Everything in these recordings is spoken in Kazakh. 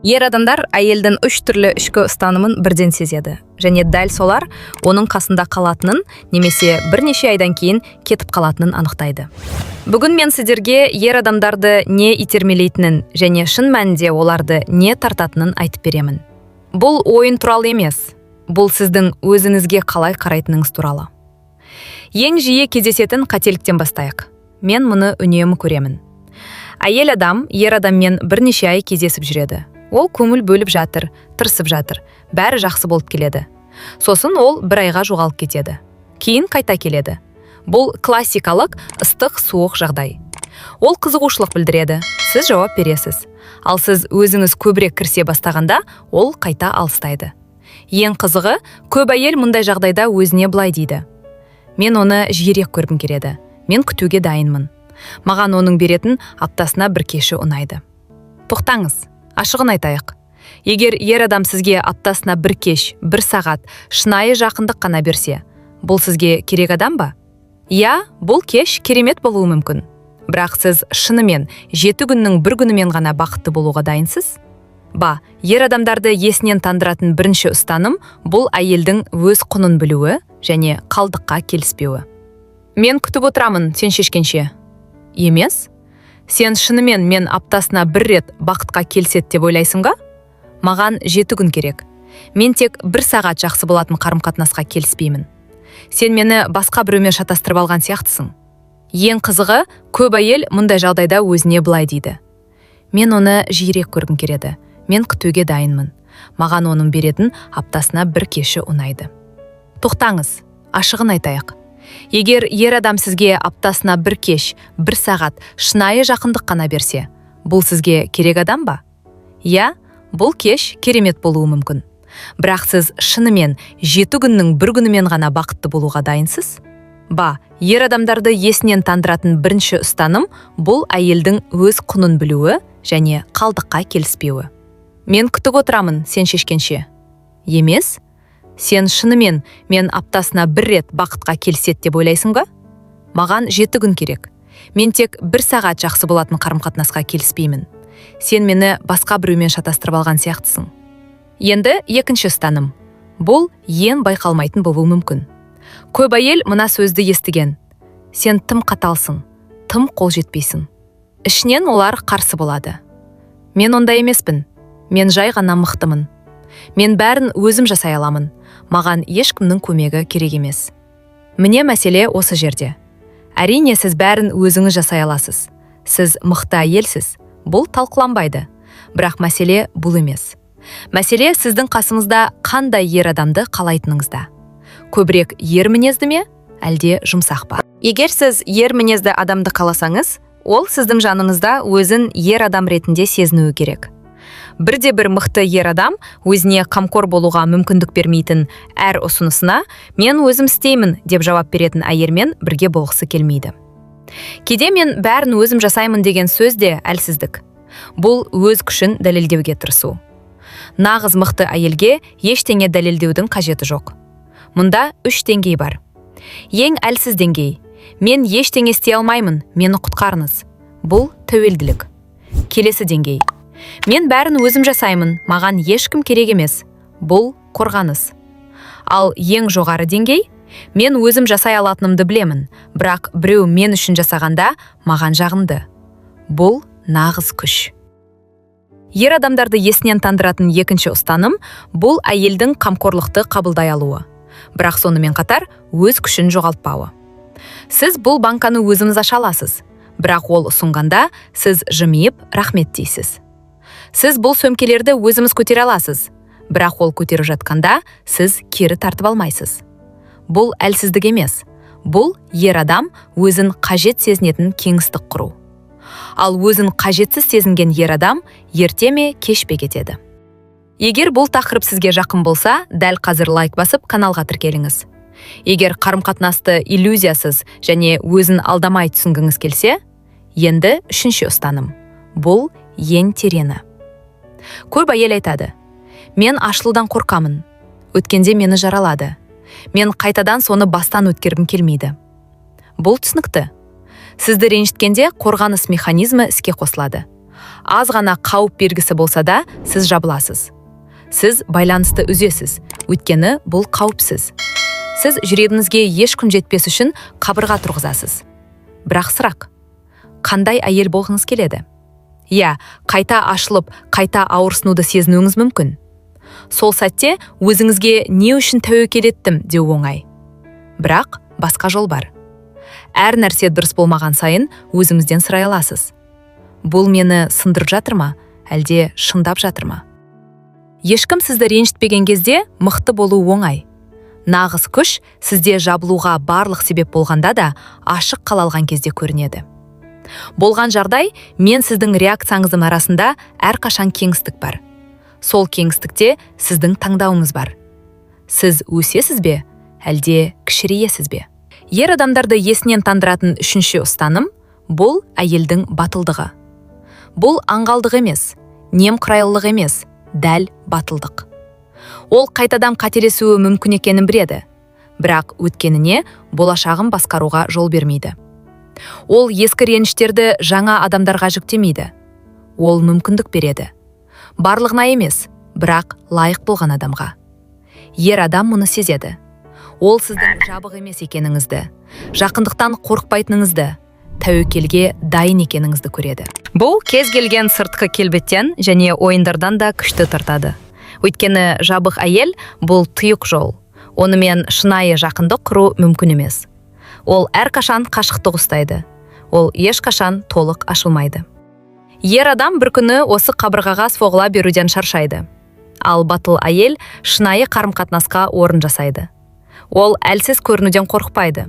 Ер адамдар әйелдің үш түрлі ішкі ұстанымын бірден сезеді және дәл солар оның қасында қалатынын немесе бірнеше айдан кейін кетіп қалатынын анықтайды. Бүгін мен сіздерге ер адамдарды не итермелейтінін және шын мәнінде оларды не тартатынын айтып беремін. Бұл ойын туралы емес, бұл сіздің өзіңізге қалай қарайтыныңыз туралы. Ең жиі кездесетін қателіктен бастайық. Мен мұны үнемі көремін. Әйел адам ер адаммен бірнеше ай кездесіп жүреді. Ол көңіл бөліп жатыр, тырысып жатыр, бәрі жақсы болып келеді. Сосын ол бір айға жоғалып кетеді. Кейін қайта келеді. Бұл классикалық ыстық суық жағдай. Ол қызығушылық білдіреді, сіз жауап бересіз. Ал сіз өзіңіз көбірек кірісе бастағанда, ол қайта алыстайды. Ең қызығы, көп әйел мұндай жағдайда өзіне былай дейді: «Мен оны жиірек көргім келеді, мен күтуге дайынмын, маған оның беретін аптасына бір кеші ұнайды». Тоқтаңыз, ашығын айтайық. Егер ер адам сізге аптасына бір кеш, бір сағат шынайы жақындық қана берсе, бұл сізге керек адам ба? Иә, бұл кеш керемет болуы мүмкін, бірақ сіз шынымен 7 күннің бір күнімен ғана бақытты болуға дайынсыз ба? Ер адамдарды есінен тандыратын бірінші ұстаным – бұл әйелдің өз құнын білуі және қалдыққа келіспеуі. «Мен күтіп отырамын сен шешкенше» емес. Сен шынымен мен аптасына бір рет бақытқа келіседі деп ойлайсың ба? Маған 7 күн керек, мен тек бір сағат жақсы болатын қарым-қатынасқа келіспеймін. Сен мені басқа біреумен шатастырып алған сияқтысың. Ең қызығы, көп әйел мұндай жағдайда өзіне былай дейді: «Мен оны жиірек көргім келеді, мен күтуге дайынмын, маған оның беретін аптасына бір кеші ұнайды». Тоқтаңыз, ашығын айтайық. Егер ер адам сізге аптасына бір кеш, бір сағат шынайы жақындық қана берсе, бұл сізге керек адам ба? Иә, бұл кеш керемет болуы мүмкін, бірақ сіз шынымен 7 күннің бір күнімен ғана бақытты болуға дайынсыз ба? Ер адамдарды есінен тандыратын бірінші ұстаным – бұл әйелдің өз құнын білуі және қалдыққа келіспеуі. «Мен күтіп отырамын сен шешкенше» емес. Сен шынымен мен аптасына бір рет бақытқа келіседі деп ойлайсың ба? Маған 7 күн керек, мен тек бір сағат жақсы болатын қарым-қатынасқа келіспеймін. Сен мені басқа біреумен шатастырып алған сияқтысың. Енді екінші ұстаным. Бұл ең байқалмайтын болуы мүмкін. Көп әйел мына сөзді естіген: «Сен тым қаталсың, тым қол жетпейсің». Ішінен олар қарсы болады: «Мен ондай емеспін, мен жай ғана мықтымын, мен бәрін өзім жасай аламын, маған ешкімнің көмегі керек емес». Міне, мәселе осы жерде. Әрине, сіз бәрін өзіңіз жасай аласыз, сіз мықты әйелсіз, бұл талқыланбайды. Бірақ мәселе бұл емес. Мәселе сіздің қасыңызда қандай ер адамды қалайтыныңызда. Көбірек ер мінезді ме, әлде жұмсақ па? Егер сіз ер мінезді адамды қаласаңыз, ол сіздің жаныңызда өзін ер адам ретінде сезінуі керек. Бірде бір мықты ер адам өзіне қамқор болуға мүмкіндік бермейтін, әр ұсынысына «мен өзім істеймін» деп жауап беретін әйелмен бірге болғысы келмейді. Кейде «мен бәрін өзім жасаймын» деген сөз де әлсіздік. Бұл өз күшін дәлелдеуге тырысу. Нағыз мықты әйелге ештеңе дәлелдеудің қажеті жоқ. Мұнда үш деңгей бар. Ең әлсіз деңгей – «мен ештеңе істей алмаймын, мені құтқарыңыз». Бұл тәуелділік. Келесі деңгей – «мен бәрін өзім жасаймын, маған ешкім керек емес». Бұл қорғаныс. Ал ең жоғары деңгей – «мен өзім жасай алатынымды білемін, бірақ біреу мен үшін жасағанда маған жағымды». Бұл нағыз күш. Ер адамдарды есінен тандыратын екінші ұстаным – бұл әйелдің қамқорлықты қабылдай алуы, бірақ сонымен қатар өз күшін жоғалтпауы. Сіз бұл банканы өзіңіз аша аласыз, бірақ ол ұсынғанда, сіз жымиып, «рахмет» дейсіз. Сіз бұл сөмкелерді өзіңіз көтере аласыз, бірақ ол көтеріп жатқанда, сіз кері тартып алмайсыз. Бұл әлсіздік емес, бұл ер адам өзін қажет сезінетін кеңістік құру. Ал өзін қажетсіз сезінген ер адам ерте ме, кеш пе кетеді. Егер бұл тақырып сізге жақын болса, дәл қазір лайк басып, каналға тіркеліңіз. Егер қарым-қатынасты иллюзиясыз және өзін алдамай түсінгіңіз келсе. Енді үшінші ұстаным. Бұл ең тереңі. Көп әйел айтады: «Мен ашылудан қорқамын, өткенде мені жаралады, мен қайтадан соны бастан өткергім келмейді». Бұл түсінікті. Сізді ренжіткенде, қорғаныс механизмі іске қосылады. Аз ғана қауіп белгісі болса да, сіз жабыласыз. Сіз байланысты үзесіз, өйткені бұл қауіпсіз. Сіз жүрегіңізге ешкім жетпес үшін қабырға тұрғызасыз. Бірақ сұрақ: қандай әйел болғыңыз келеді? Иә, қайта ашылып, қайта ауырсынуды сезінуіңіз мүмкін. Сол сәтте өзіңізге «не үшін тәуекел еттім» деу оңай. Бірақ басқа жол бар. Әр нәрсе дұрыс болмаған сайын өзіңізден сұрай аласыз: бұл мені сындырып жатыр ма, әлде шыңдап жатыр ма? Ешкім сізді ренжітпеген кезде мықты болу оңай. Нағыз күш сізде жабылуға барлық себеп болғанда да ашық қала алған кезде көрінеді. Болған жағдай мен сіздің реакцияңыздың арасында әрқашан кеңістік бар. Сол кеңістікте сіздің таңдауыңыз бар: сіз өсесіз бе, әлде кішірейесіз бе? Ер адамдарды есінен тандыратын үшінші ұстаным – бұл әйелдің батылдығы. Бұл аңғалдық емес, немқұрайлылық емес, дәл батылдық. Ол қайтадан қателесуі мүмкін екенін біледі, бірақ өткеніне болашағын басқаруға жол бермейді. Ол ескі реніштерді жаңа адамдарға жүктемейді. Ол мүмкіндік береді. Барлығына емес, бірақ лайық болған адамға. Ер адам мұны сезеді. Ол сіздің жабық емес екеніңізді, жақындықтан қорықпайтыныңызды, тәуекелге дайын екеніңізді көреді. Бұл кез келген сыртқы келбеттен және ойындардан да күшті тартады. Өйткені жабық әйел – бұл тұйық жол. Онымен шынайы жақындық құру мүмкін емес. Ол әрқашан қашықтық ұстайды. Ол ешқашан толық ашылмайды. Ер адам бір күні осы қабырғаға соғыла беруден шаршайды. Ал батыл әйел шынайы қарым-қатынасқа орын жасайды. Ол әлсіз көрінуден қорықпайды.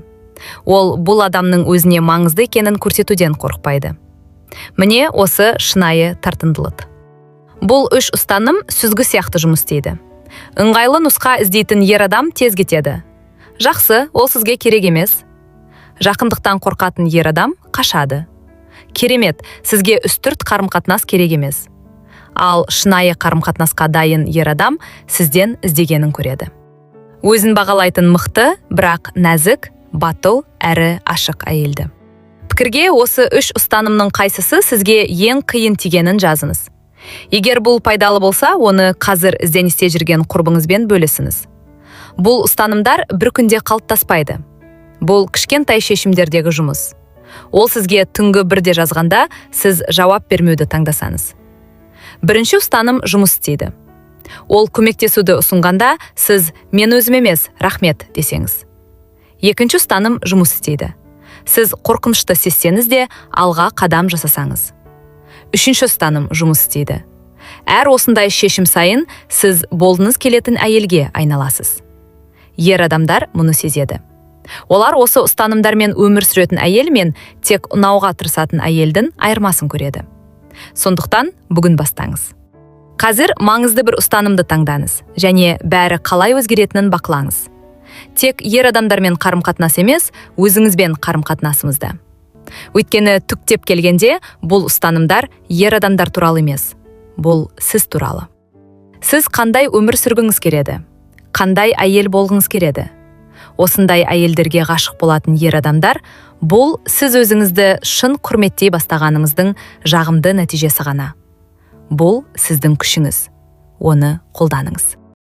Ол бұл адамның өзіне маңызды екенін көрсетуден қорықпайды. Міне, осы шынайы тартымдылық. Бұл үш ұстаным сүзгі сияқты жұмыс істейді. Ыңғайлы нұсқа іздейтін ер адам тез кетеді. Жақсы, ол сізге керек емес. Жақындықтан қорқатын ер адам қашады. Керемет, сізге үстірт қарым-қатынас керек емес. Ал шынайы қарым-қатынасқа дайын ер адам сізден іздегенін көреді: өзін бағалайтын мықты, бірақ нәзік, батыл әрі ашық әйелді. Пікірге осы үш ұстанымның қайсысы сізге ең қиын тигенін жазыңыз. Егер бұл пайдалы болса, оны қазір ізденісте жүрген құрбыңызбен бөлісіңіз. Бұл ұстанымдар бір күнде қалыптаспайды. Бұл кішкентай шешімдердегі жұмыс. Ол сізге түнгі 1-де жазғанда, сіз жауап бермеуді таңдасаңыз. Бірінші ұстаным жұмыс істейді. Ол көмектесуді ұсынғанда, сіз «мен өзім емес, рахмет» десеңіз. Екінші ұстаным жұмыс істейді. Сіз қорқынышты сезсеңіз де, алға қадам жасасаңыз. Үшінші ұстаным жұмыс істейді. Әр осындай шешім сайын сіз болғыңыз келетін әйелге айналасыз. Ер адамдар мұны сезеді. Олар осы ұстанымдармен өмір сүретін әйел мен тек ұнауға тырысатын әйелдің айырмасын көреді. Сондықтан бүгін бастаңыз. Қазір маңызды бір ұстанымды таңдаңыз және бәрі қалай өзгеретінін бақылаңыз. Тек ер адамдармен қарым-қатынас емес, өзіңізбен қарым-қатынасымызда. Өйткені түптеп келгенде, бұл ұстанымдар ер адамдар туралы емес, бұл сіз туралы. Сіз қандай өмір сүргіңіз келеді? Қандай әйел болғыңыз келеді? Осындай әйелдерге ғашық болатын ер адамдар – бұл сіз өзіңізді шын құрметтей бастағаныңыздың жағымды нәтижесі ғана. Бұл сіздің күшіңіз. Оны қолданыңыз.